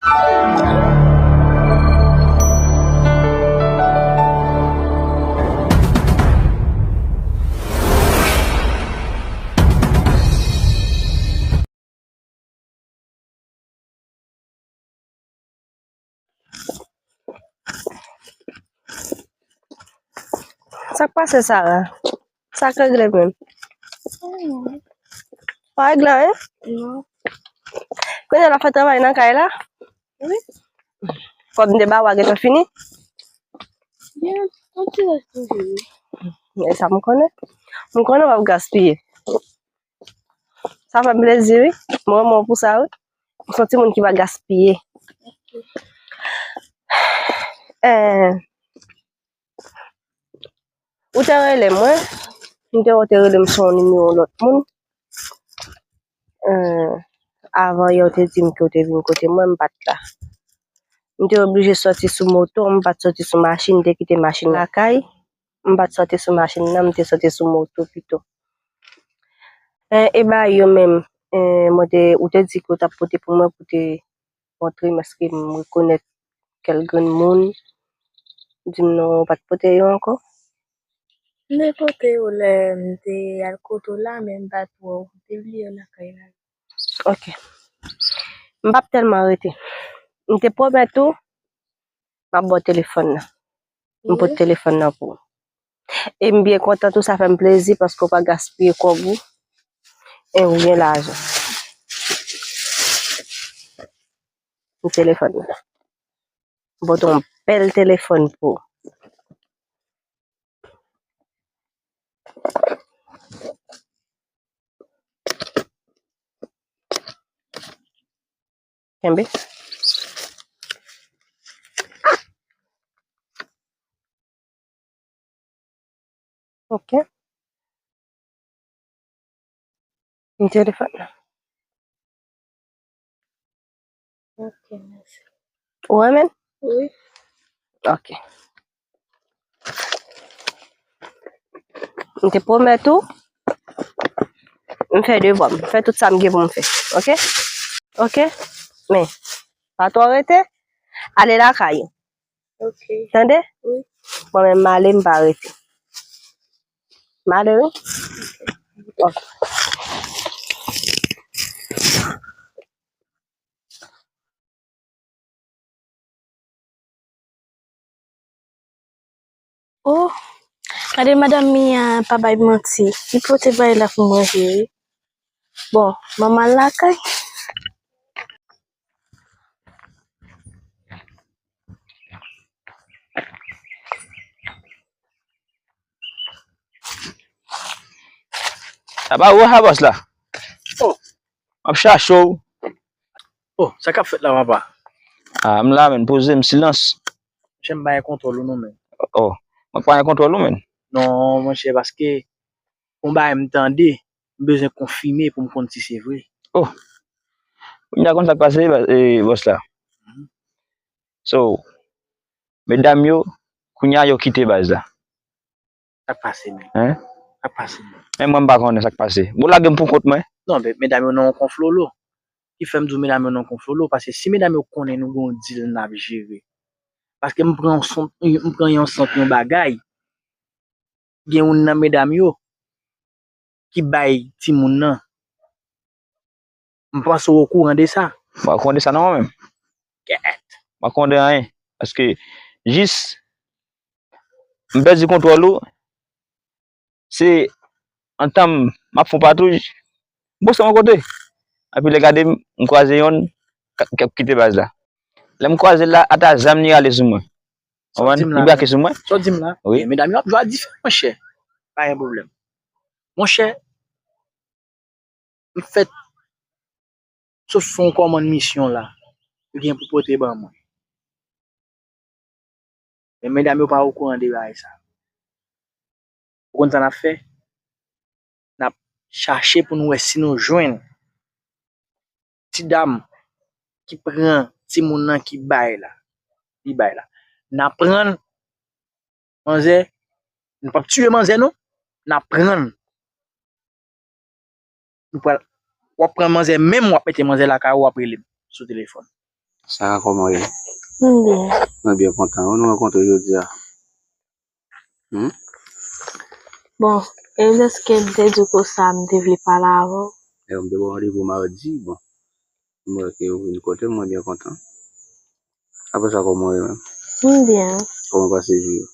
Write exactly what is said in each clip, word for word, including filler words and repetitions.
Sa k pase, Sara? Sa k regle menm? Pa regle anyen? Non. Kounye a l ap fè travay nan kay la? Wi. Kòb m te ba w a gentan fini? Gen yon ti rès toujou, wi. E sa m konnen. M konnen w ap gaspiye. Sa fè m plezi, wi. M renmen w pou sa, wi. M se yon timoun ki pa gaspiye. Eh, ou te rele mwen, m te wè w te rele m sou yon nimewo lòt moun. Eh, avan yè, w te di m ke w te vin kote mwen, m pa t la. M te oblije sòti sou moto, m pa t sòti sou machin, m te kite machin lakay. M pa t sòti sou machin nan, m te sòti sou moto pito. Eh, e ba yo menm, eh, mwen te, ou te di ke w t ap pote pou mwen pou te montre m èske m rekonèt kèl grenn moun. Di m non, ou pa t pote yo ankò? M te pote yo lè m te al kote w la, men m pa t wè w. M te bliye w lakay la. Ok. M p ap tèlman rete. M te pwomèt ou, m ap ba w telefòn nan. M pote telefòn nan pou ou. E m byen kontan tou, sa fè m plezi paske w pa gaspiye kòb ou. E ou gen lajan. Pou telefòn nan. M pote yon bèl telefòn pou ou. Kenbe. Ok. M telefòn nan. Ok, mèsi. Ou renmen l? Wi. Ok. M te pwomèt ou, m fè devwa m, m fè tout sa m gen pou m fè. Ok? Ok? Men, pa twò rete, ale lakay ou. Ok. Tande? Wi. Mwen menm, m ale, m pa rete. M ale, wi. Ok. Oh, gade madanm Mia, pa bay manti. Li pote bagay la pou mwen, cheri. Bon, manman lakay. Apa ou a bòs la? Oh. M ap chache w. Oh, sa k ap fèt la, papa? Ah, m la, menn, poze m, silans. Monchè, m pa gen kontwòl ou non, menn. Oh, mwen pa gen kontwòl ou, menn. Non, monchè, paske yon bagay m tande, m bezwen konfime pou m konn si se vre. Oh. Kounya konn sa k pase, eh, bòs la. Mhm. So, medam yo, kounya yo kite baz la. Sa k pase menm? Hein? Sa k pase menm? Men mwen m pa konnen sa k pase. Bon, lage m pou kont mwen. Non, men medam yo nan yon konflolo. Ki fè m di w medam yo nan yon konflolo, paske si medam yo konnen nou gen yon deal n ap jere. Paske m pran yon sant, m pran yon sant yon bagay, gen youn nan medam yo ki bay timoun nan. M panse w okouran de sa. M pa okouran de sa non, mwen menm. Kèt. M pa okouran de anyen. Paske jis m pèdi kontwòl ou, se antan m ap fè yon patwouj, m poste yon kote. Epi lè gade m, m kwaze yonn k ap, k ap kite baz la. Lè m kwaze l la, ata zam li rale sou mwen. Sa w di m la, li brake sou mwen. Sa w di m la? Wi. Medam yo ap jwe a dife, monchè. Pa gen pwoblèm. Monchè, m fèt sot fè yon kòmann misyon la. Ou gen pou pote ban mwen. Men medam yo pa okouran de bagay sa. Ou konn sa n ap fè? N ap chache pou nou wè si nou jwenn ti dam ki pran timoun nan ki bay la. Li bay la. N ap pran l, manzè, nou p ap tiye manzè non. N ap pran l. Nou pral, w ap pran manzè, menm w ap mete manzè lakay ou, w ap rele m sou telefòn. Sara, kòman w ye? M byen. Mwen byen kontan. Ou nou rankontre jodi a? Hmm? Bon, e dèske m te di w konsa, m te vle pale avè w. E m te ba w randevou madi, bon. M wè ke ou vin kote m, mwen byen kontan. Apre sa, kòman w ye menm? M byen. Kòman w pase jou yo?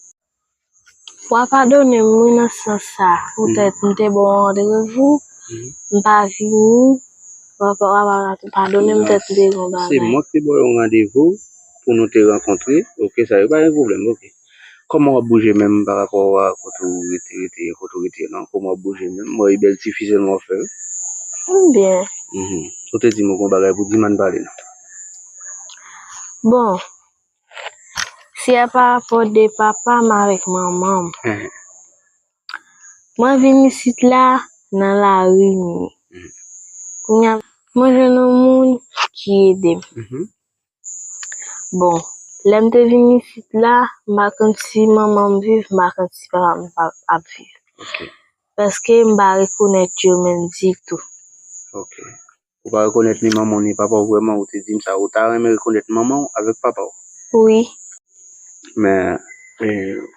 W a padone m, wi, nan sans sa. Poutèt m te ba w randevou, m pa vini, w a pa, w a pa padone m, poutèt m te gen yon bagay. Se mwen ki te ba w yon randevou pou nou te rankontre, oke, sa yo pa gen pwoblèm, oke. Kòman w ap bouje menm pa rapò a kote w rete, rete, kote w rete, non? Kòman w ap bouje menm? M wè e bèl ti fi sèlman w fè, wi. M byen. Mhm. Ou te di m ou gen yon bagay pou di m, ann pale, non? Bon, se pa rapò de papa m avèk manman m. Mhm. Mwen vin isit la nan lari m ye. Mhm. Kounye a, mwen jwenn yon moun ki ede m. Mhm. Bon, lè m te vin isit la, m pa konn si manman m viv, m pa konn si papa m pa, ap viv. Ok. Paske m pa rekonèt yo menm ditou. Ok. Ou pa rekonèt ni manman w ni papa w vrèman, ou te di m sa. Ou ta renmen rekonèt manman w avèk papa w? Wi. Men, e,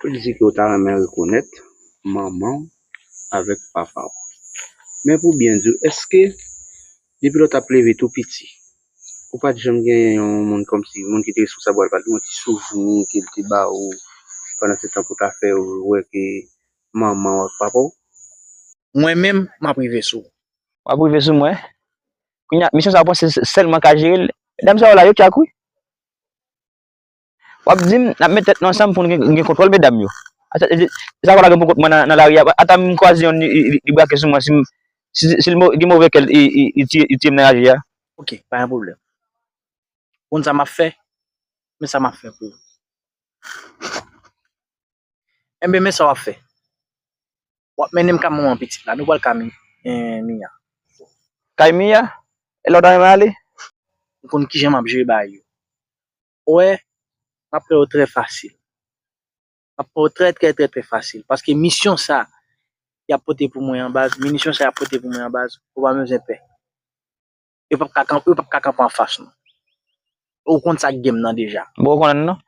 ou di ke ou ta renmen rekonèt manman w avèk papa w. Men pou byen di w, èske depi lè w t ap leve tou piti, ou pa t janm genyen yon moun kòmsi, moun ki te responsab ou, al pa t gen yon ti souvni ke l te ba ou pandan se tan pou w ta fè wè ke manman w ak papa w? Mwen menm, m ap rive sou ou. W ap rive sou mwen? Kounye a, misyon sa a w panse sèlman ka jere l? Medam sa yo la, yo tchak wi. W ap di m, n ap met tèt nou ansanm pou nou gen, gen kontwòl medam yo. Ata, e, e, sa w la gen pou kont mwen nan, nan lari a. Ata m kwaze yonn, li, li, li brake sou mwen, si m, si, si l mo-, gen move kè l, li, li, li tiye, li tiye m nan raje a. Ok, pa gen pwoblèm. Ou konn sa m ap fè? Men sa m ap fè pou ou. Enben, men sa w ap fè. W ap mennen m ka manman pitit la. Nou pral ka Mi-, eh, Miya. Kay Miya? E lè w ta renmen ale? Ou konn kijan m ap jere bagay yo. Ou wè, m ap fè yo trè fasil. M ap fè yo trè, trè, trè, trè fasil. Paske misyon sa y ap pote pou mwen an baz, minisyon sa y ap pote pou mwen an baz, ou pa bezwen pè. Yo p ap ka kanpe, yo p ap ka kanpe anfas nou. Ou konn sa k gen m nan deja. Bon, ou konnen non.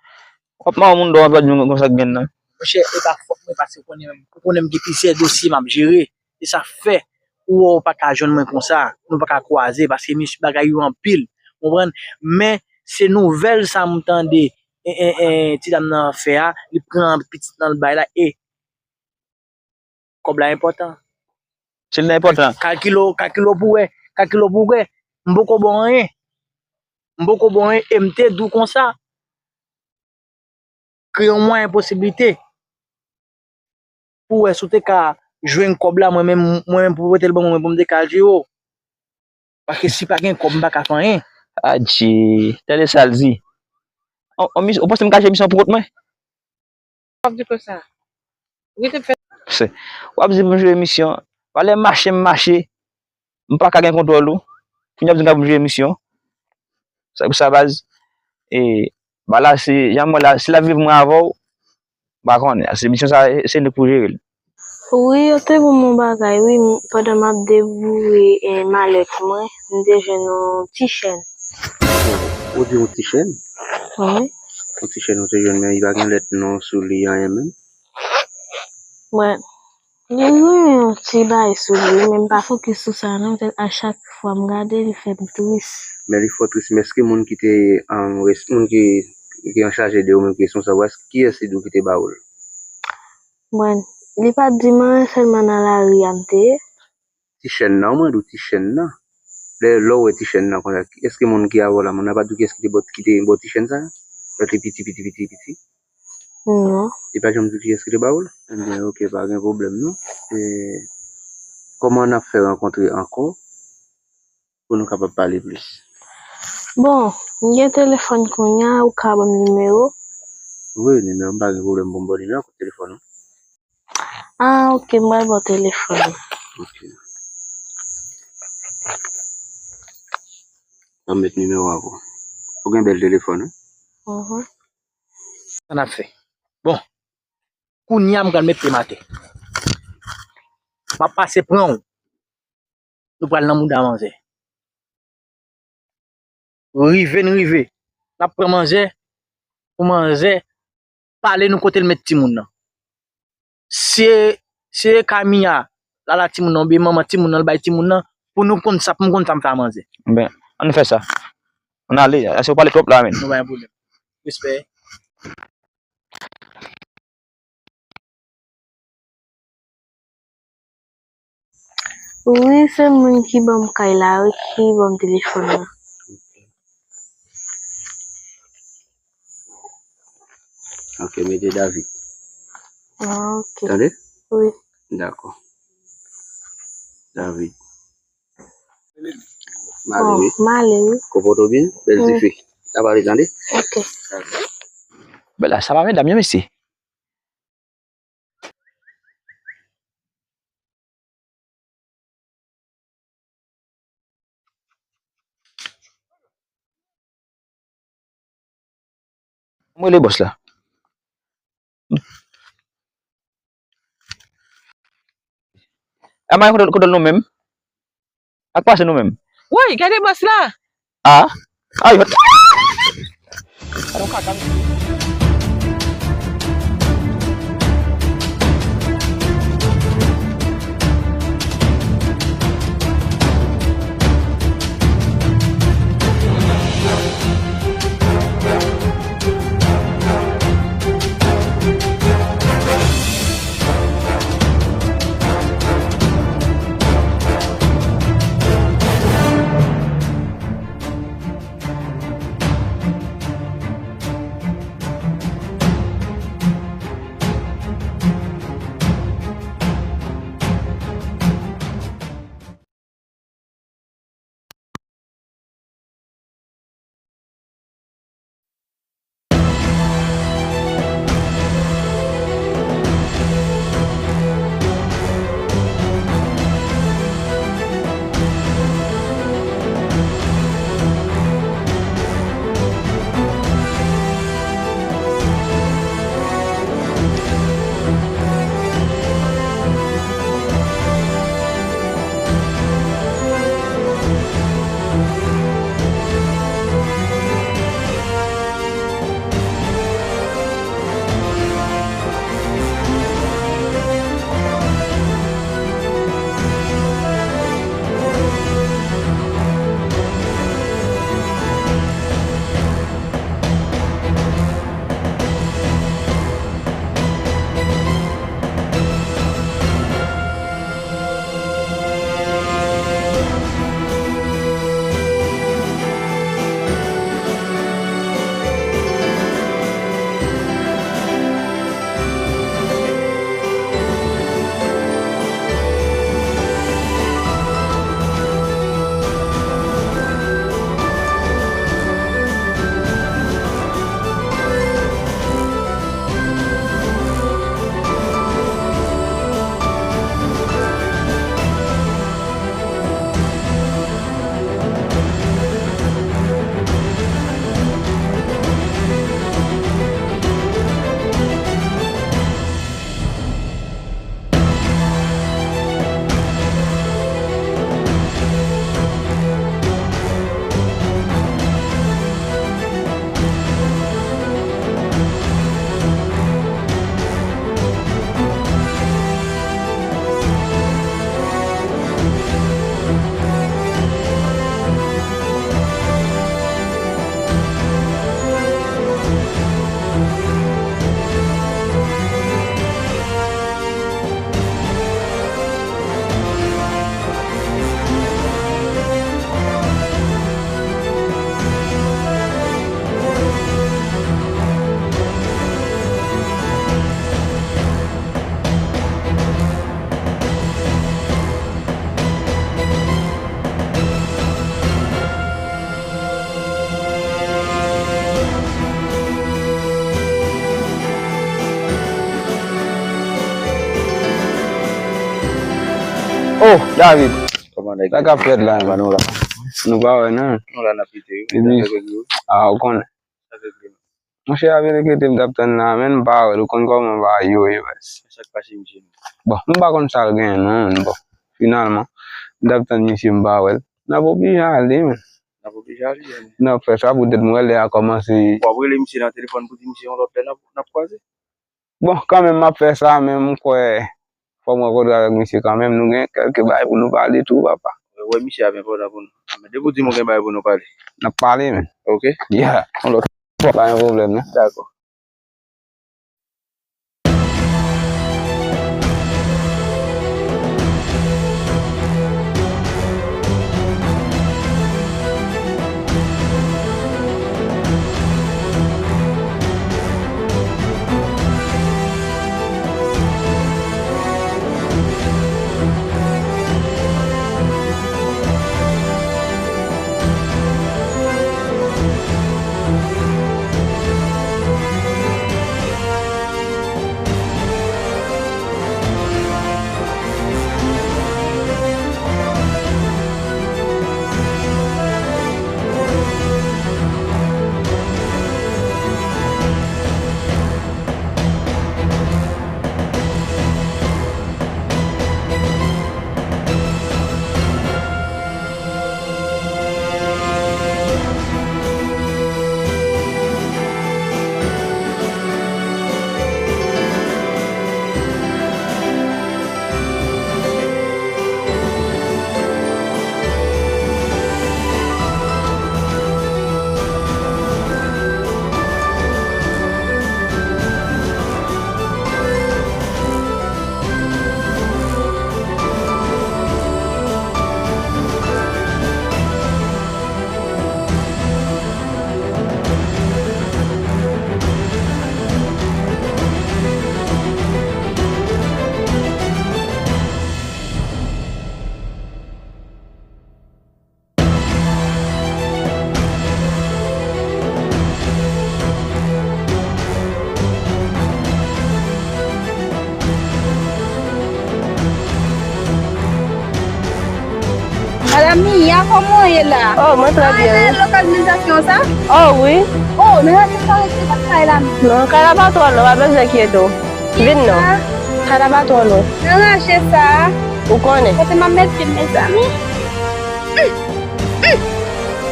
W ap mare moun dò, w ap di m konn sa k gen m nan. Monchè, e pa fòt mwen paske ou konnen, ou konnen m gen plizyè dosye m ap jere. Se sa k fè ou wè ou pa ka jwenn mwen konsa. Nou pa ka kwaze paske misye bagay yo anpil. Ou konprann? Men se nouvèl sa m tande, e, e, e, ti dam nan fè a, li pran pitit nan l bay la, e kòb la enpòtan. Si l ta enpòtan. Kalkile w, kalkile w pou w wè, kalkile w pou w wè. M poko ba w anyen. M poko ba w anyen e m te di w konsa. Kreye yon mwayen posiblite. Pou w wè si w te ka jwenn kòb la, mwen menm, mwen menm pou pote l ban mwen, mwen pou m te ka al jere w. Paske si pa gen kòb, m pa ka fè anyen. Adje, tande sa l di. On, on mis-, ou panse m ka jere misyon pou kont mwen? W ap di konsa. Rete fè. Se, w ap di pou m jere misyon. Valè mache m mache. M pa ka gen kontwòl ou. Kounye a w ap di m ka pou m jere misyon. Se pou sa baz. E, ba la, se, jan m wè la, si l ap viv mwen avè w, m pa konnen. Se misyon sa, se nou k pou jere l. Wi, yo te ban m yon bagay, wi, m, pandan m ap deboure, eh, malèt mwen, m te jwenn yon ti chèn. Ou di yon ti chèn? Wi. Yon ti chèn ou te jwenn, men li pa gen lèt non sou li, anyen menm? Mwen, li gen yon ti bagay sou li, men m pa fokis sou sa non, paske a chak fwa m gade, li fè m tris. Men li fè w tris, men èske moun ki te, an, res-, moun ki, ki anchaje de ou menm, ki responsab ou, èske, kiyès li di w ki te ba ou l? Mwen, li pa t di m anyen, sèlman nan lari a m te ye. Ti chèn nan, mwen di w ti chèn nan. Lè, lè w wè ti chèn nan konsa, èske moun ki avè w la, moun nan pa t di w kiyès ki te ba w, ki te ba w ti chèn sa? Lè w te piti, piti, piti, piti? Non. Li pa janm di w kiyès ki te ba w l? Ebyen, oke, pa gen pwoblèm non. E, kòman n ap fè rankontre ankò? Pou nou kapab pale plis. Bon, m gen telefòn kounye a, ou ka ban m nimewo? Wi, nimewo, m pa gen pwoblèm pou m ba w nimewo, kote telefòn ou? Ah, ok, m pral ba w telefòn. Ok. Ban m met nimewo a pou ou. Ou gen bèl telefòn, wi. Mhm. Sa n ap fè? Bon, kounye a m pral met pye m atè. M ap pase pran w. Nou pral nan mouda manzè. Rive n rive. l ap pran manzè, pou manzè pale nou kote l met timoun nan. Si, si e kay Mia, l al ak timoun nan, oubyen manman timoun nan, l bay timoun nan, pou nou konn sa, pou m konn sa m fè a manzè. Ben, ann fè sa. Ann ale, ase w pale twòp la, menn. Nou pa gen pwoblèm. Respè. Wi, se moun ki ban m kay la, wi, ki ban m telefòn nan. Ok, mete David. Ah, ok. Tande? Wi. Dakò. David. M ale, wi. M ale, wi. Konpòte w byen, bèl tifi. N ap pale, tande? Ok. Bèl la, sa pa medam yo, mesye. Mwen le bòs la. Ama kote, kote nou menm? Ak pase nou menm? Woy, gade bòs la! Ah? Ay, Oh, David. Kòman nèg yo? Sa k ap fèt la? Kòman nou la? Nou pa wè, non. Nou la, n ap pete, wi. Epi, sa fè gwo. Ah, ou konnen. Sa fè gwo. Monchè, David, enkyete m, m t ap tann la, men m pa wè l, ou konn kòman bagay yo ye, baz. Sa k pase, misye? Bon, m pa konn sa l genyen, non, men bon. Finalman, m t ap tann misye, m pa wè l. N ap oblije ale, men. N ap oblije ale, men. N ap fè sa poutèt mwen lè a kòmanse. W ap rele misye nan telefòn pou di misye yon lòt lè n ap, n ap kwaze? Bon, kanmenm m ap fè sa, men m kwè fò m rankontre avèk misye kanmenm. Nou gen kèlke bagay pou nou pale tou, papa. Wè, misye ap enpòtan pou nou. Men depi w di m ou gen bagay pou nou pale. N ap pale, men. Ok. Yeah, yon lòt fwa, pa gen pwoblèm, non. Dakò. Madanm Mia, kòman w ye la? Oh, mwen trè byen, wi. Nan lokalizasyon sa? Oh, wi. Oh, nan rache sa rete pa kay la menm? Non, kay la pa twò lwen, pa bezwen enkyete w. Vin non. Kay la pa twò lwen. Nan rache sa? Ou konnen. Kote m ap met pye m, mezanmi?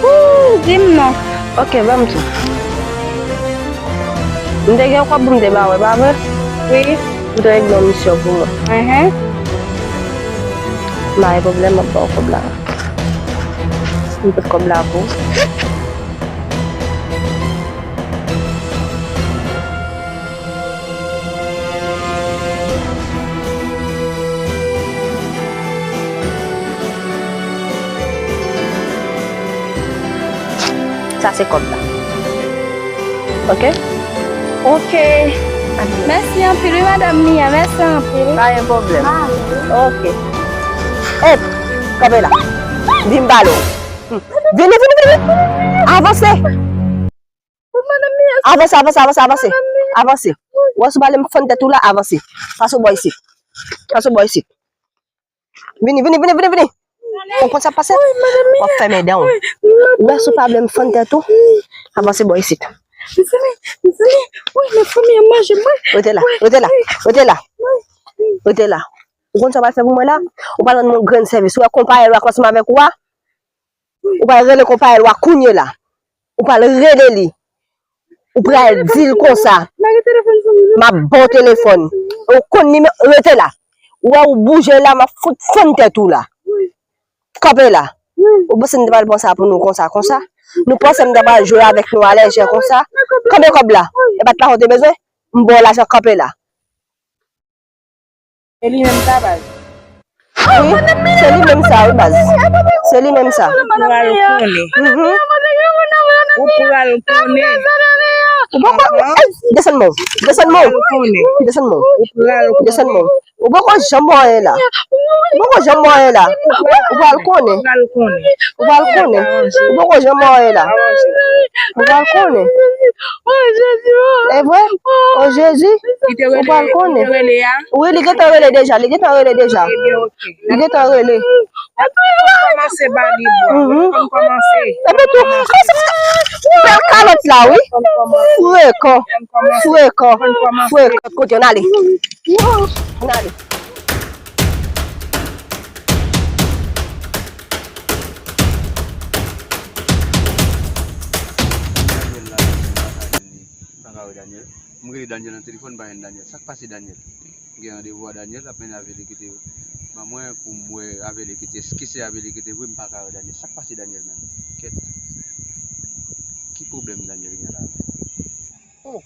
Ooh, di m non. Ok, ban m tou. M te gen kòb pou m te ba w, e pa vre? Wi. Ou te regle yon misyon pou mwen. Enhen. M pa gen pwoblèm, m ap ba w kòb la. M pot kòb la pou ou. Sa se kòb la. Ok? Ok. Mèsi anpil, wi, madanm Mia. Mèsi anpil. Pa gen pwoblèm. Ah, wi. Ok. Ep, kanpe la. Vin m pale w. Vini, vini, vini. Avanse. Avanse, avanse, avanse, avanse. Avanse. Ou wè si w pa vle m fann tèt ou la, avanse. Pase w bò isit. Pase w bò isit. Vini, vini, vini, vini, vini. Ou konn sa k pase? W ap fèmen dan w. Ou wè si w pa vle m fann tèt ou, avanse bò isit. Mezanmi, mezanmi. Wi, men fanmi an manje mwen. Rete la, rete la, rete la. Rete la. Ou konn sa w pral fè pou mwen la? Ou pral rann mwen yon grenn sèvis. Ou wè konpayèl ou a k ansanm avèk ou a? Ou pral rele konpayèl ou a kounye la. Ou pral rele li. Ou pral di l konsa, m ap ba w telefòn. Ou konn nimewo, rete la. Ou wè ou bouje la, m ap fout fann tèt ou la. Kanpe la. Ou panse m te pral pran sa pou nou konsa, konsa? Nou panse m te pral jwe avèk nou alèjè konsa? Kanpe kòb la. E pa t lajan w te bezwen? M ba w lajan, kanpe la. Se li menm sa, baz. Wi, se li menm sa, wi, baz. Se li menm sa. Ou pral konnen. Mhm. Ou pral konnen. Ou poko, ey, desann men w. Desann men w. Desann men w. Desann men w. Ou poko janm wè anyen la. Ou poko janm wè anyen la. Ou pral konnen. Ou pral konnen. Ou pral konnen. Ou poko janm wè anyen la. Ou pral konnen. Oh, Jezi, oh. E vre? Oh, Jezi. Ou pral konnen. Wi, li gentan rele deja, li gentan rele deja. Li gentan rele. Fò m kòmanse ba li bwa. Mhm. Fò m kòmanse. Epi tou, bèl kalòt la, wi. Frekan. Frekan. Frekan. Kote n ale? N ale. N ale. Daniel. M rele Daniel nan telefòn, m pa jwenn Daniel. Sa k pase Daniel? M gen randevou a Daniel, l ap mennen Avelekete ban mwen pou m wè Avelekete. Èske se Avelekete vre? M pa ka wè Daniel. Sa k pase Daniel menm? Kèt. Ki pwoblèm Daniel gen la? Oh!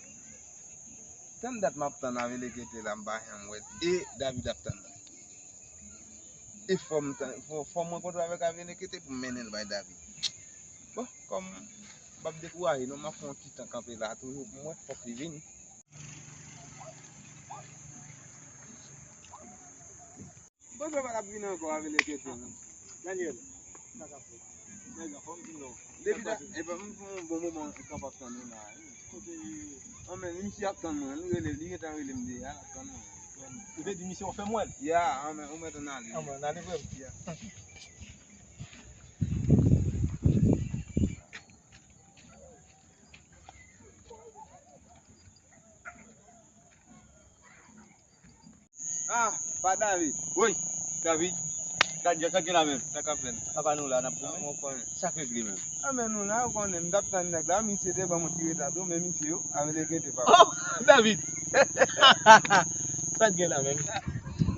Tann dat m ap tann Avelekete la, m pa janm wè l. E David ap tann mwen. E fò m tann, fò, fò m rankontre avèk Avelekete pou m mennen l bay David. Bon, kòm m p ap dekouraje non, m ap fè yon ti tan kanpe la toujou pou m wè, fòk li vini. Bon, sa pa t ap vin ankò avèk le kesyon. Daniel, sa k ap fèt? Nèg anfòm, di non. Depi da, e pa m fè yon bon moman k ap ap tann nou la. Kote? An men, misye ap tann mwen, li rele, li gentan rele m deja, l ap tann mwen. Ou te di misye w fè m wè l? Ya, an men, ou mèt ann ale. An men, ann ale vrèman? Ya. Ah, pa David. Wi, David. Daniel, sa gen la menm? Sa k ap fèt? Papa nou la, n ap goumen. Mwen konnen. Sa k regle menm? Ah, men nou la, ou konnen, m t ap tann nèg la, misye te ban m yon ti reta tou, men misye yo, avèk le kete papa. Oh, David! Sa k gen la menm?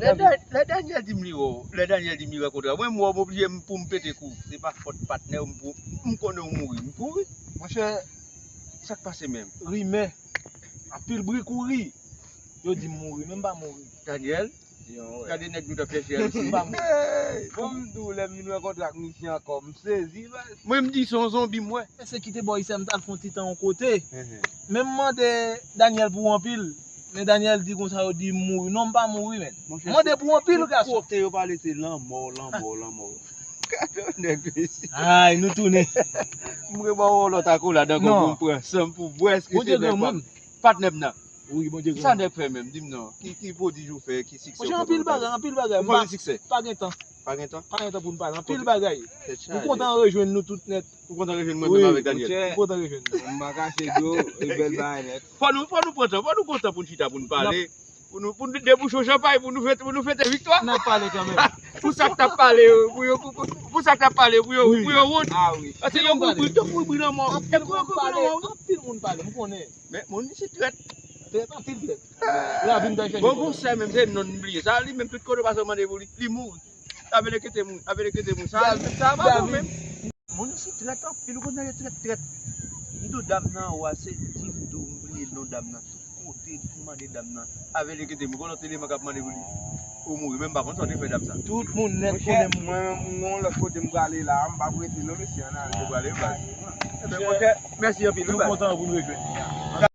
Lè Da-, lè Daniel di m li wè w, lè Daniel di m li rankontre w, mwen m wè w, m oblije m pou m pete kou. Se pa fòt patnè w, m pou, m konnen w mouri, m kouri. Monchè, sa k pase menm? Rimè. Anpil bri kouri. Yo di m mouri, men m pa mouri. Daniel, gade nèg nou t ap chèche a isi. M pa mouri. Hey, kòm m di w, lè m vin rankontre ak misye ankò, m sezi, baz. Mwen, m di se yon zonbi m wè. Ensekite bò isi a, m t al fè yon ti tan yon kote. Men m mande Daniel pou anpil. Men Daniel di konsa, yo di m mouri. Non, m pa mouri, men. Mande pou anpil, gason. Tout kote yo pale se lanmò, lanmò, lanmò. Gade yon nèg, mesye. Ay, nou tounen. M remet w yon lòt akolad ankò pou m pran san m pou m wè èske se nèg pa m. Patnè m nan. Wi, Bondye gran. Sa nèg fè menm, di m non. Ki, ki pwodij ou fè, ki siksè ou fè? Monchè, anpil bagay, anpil bagay. Ou fè anpil siksè? Pa gen tan. Pa gen tan? Pa gen tan pou n pale. Anpil bagay. Tèt chaje. Nou kontan rejwenn nou tout nèt. Ou kontan rejwenn mwen menm avèk Daniel? Wi, monchè. Nou kontan rejwenn nou. M pa kache di w, e bèl bagay nèt. Fò nou, fò nou pran tan, fò nou pran tan pou n chita, pou n pale. Pou nou, pou nou debouche yon chanpay, pou nou fete, pou nou fete viktwa. N ap pale kanmenm. Pou sa k t ap pale, pou yo, pou, pou, pou sa k t ap pale, pou yo, pou yo wont. Ah wi. Paske yo kouri, yo kouri bri lanmò. Yo kouri bri lanmò. Anpil moun pale, anpil moun pale, m konnen. Men moun isit trèt. Trèt, anpil trèt. Bon, gon sè menm, se non m bliye. Sa, li menm, tout kote w pase, w mande pou li, li mouri. Avèk le kete moun, avèk le kete moun. Sa, sa pa bon menm. Moun isit trèt anpil, ou konn nan yo trèt, trèt. M di w dam nan, wa, se di m di w m bliye non dam nan. Tout kote m mande dam nan. Avèk le kete moun, gon lòt eleman k ap mande pou li. Ou mouri, men m pa konn sa w te fè dam sa. Tout moun nèt konnen m. Monchè, mwen, mwen, gon lòt kote m prale la, m p ap rete non, mesye, ann ale. Ou prale, baz. Ebyen, monchè, mèsi anpil, wi, baz. Nou kontan pou n rejwenn.